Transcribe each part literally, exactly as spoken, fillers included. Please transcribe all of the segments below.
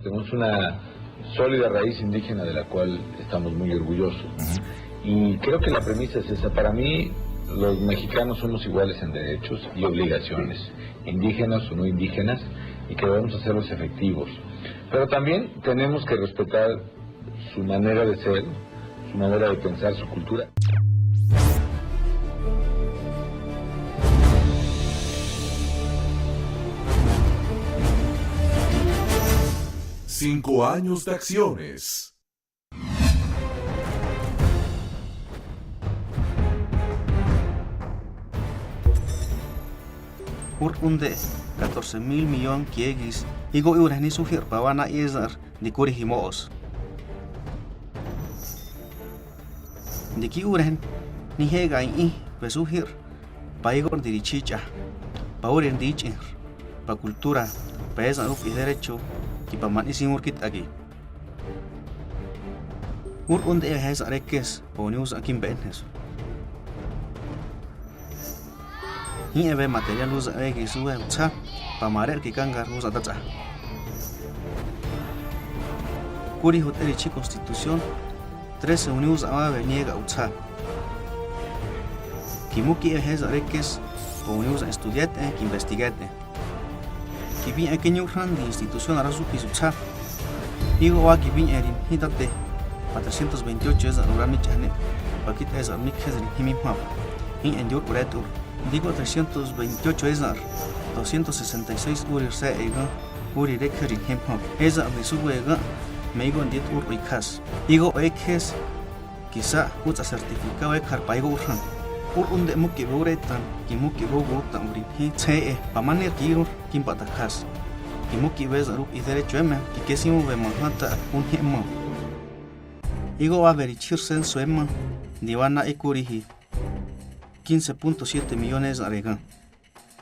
Tenemos una sólida raíz indígena de la cual estamos muy orgullosos. Y creo que la premisa es esa. Para mí, los mexicanos somos iguales en derechos y obligaciones, indígenas o no indígenas, y que debemos hacerlos efectivos. Pero también tenemos que respetar su manera de ser, su manera de pensar, su cultura. Cinco años de acciones. Ur unde catorce mil millón kiegis, igo iureni suhir pa wana iesar di kuri himos. Di ki uren, ni hega i, pe suhir, pa igo di richicha, pa uren di ichir, pa cultura, pa esa rupi derecho, ki pa man isimur kit aki. Ur unde e hes arekes, pa unius akin benes. Hi ebe material usa egi sue utsa, pa marer ki kangar usa tatsa. Kuri hut eri chi constitución, trece unius a ave niega utsa. Ki muki e hes arekes, pa unius a estudiate, ki investigate. Ki bin a ki niurhan di institución ara supi utsa. Igo a ki bin erin hitate, pa trescientos veintiocho esa lora mi chane, pa kit esa mi khes rin himi map. Hi en dur uretur. Digo trescientos veintiocho esa, doscientos sesenta y seis urir se ega, urir ekhe rin him hap. Esa di su ega, me igo en diet ur ikas. Igo ekhes, kisa, utsa certificado ekhar pa igo urhan. Ur unde muki be uretan, ki muki be ugutan urin hi, tse e, pa manir ki irur, kin pa takas. Ki muki be esa rup i derecho eme, ki kesimu be manhata, un hi ema. Igo a beri chir senso ema, di wana e kuri hi. Quince punto siete millones arega.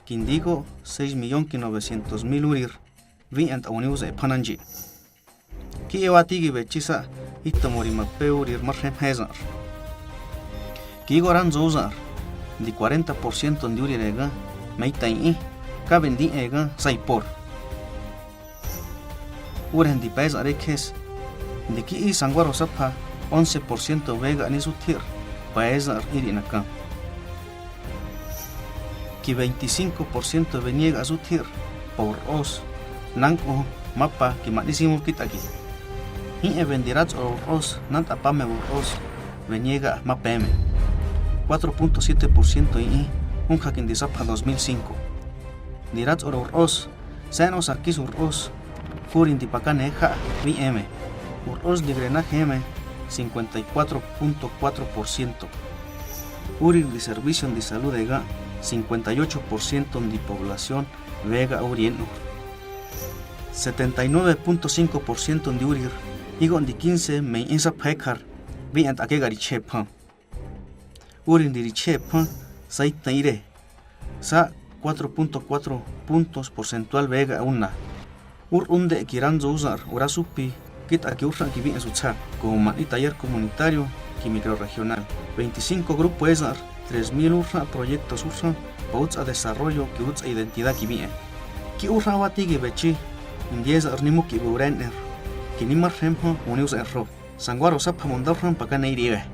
Ki indigo seis millón ki novecientos mil urir, vi ent aunius e pananji. Ki ewa tigi be chisa, ito mori mape urir mar hem hezar. Ki igo ran zozar, di cuarenta por ciento ndi urir ega, meitain i, ka bendi ega, sai por. Uren di paes arekhes, di ki i sanguaro sapha, once por ciento vega ni suthir, paes ar iri naka. Ki veinticinco por ciento veniega suthir, pa ur'os, nanku, mapa, ki manisimul kit aki. Hi e vendirats o ur'os, nant apame ur'os, veniega mapeme. Cuatro punto siete por ciento i, un hakin di sapha dos mil cinco. Dirats o ur'os, Seno sakis ur'os, kurin di pakane ha, vi eme. Ur'os di grena heme, cincuenta y cuatro punto cuatro por ciento. Urir di servicio di salud ega, cincuenta y ocho por ciento di población vega urien ur. Setenta y nueve punto cinco por ciento di urir, igon di quince mei insa pekar, vi ent akega richepha. Urin di richepha, saita ire. Sa cuatro punto cuatro puntos porcentual vega una. Ur unde kiran zozar, ura supi, kit aki urra ki bien sutsa, como man i taller comunitario, ki microrregional. Veinticinco grupo esar, tres mil urra proyectos urra, pauts a desarrollo, ki uts a identidad ki bien. Ki urra wati ki bechi, indies arnimu ki burener, ki nimar hemha, unius erro. Sanguaro sapha mondau ran pakane iribe.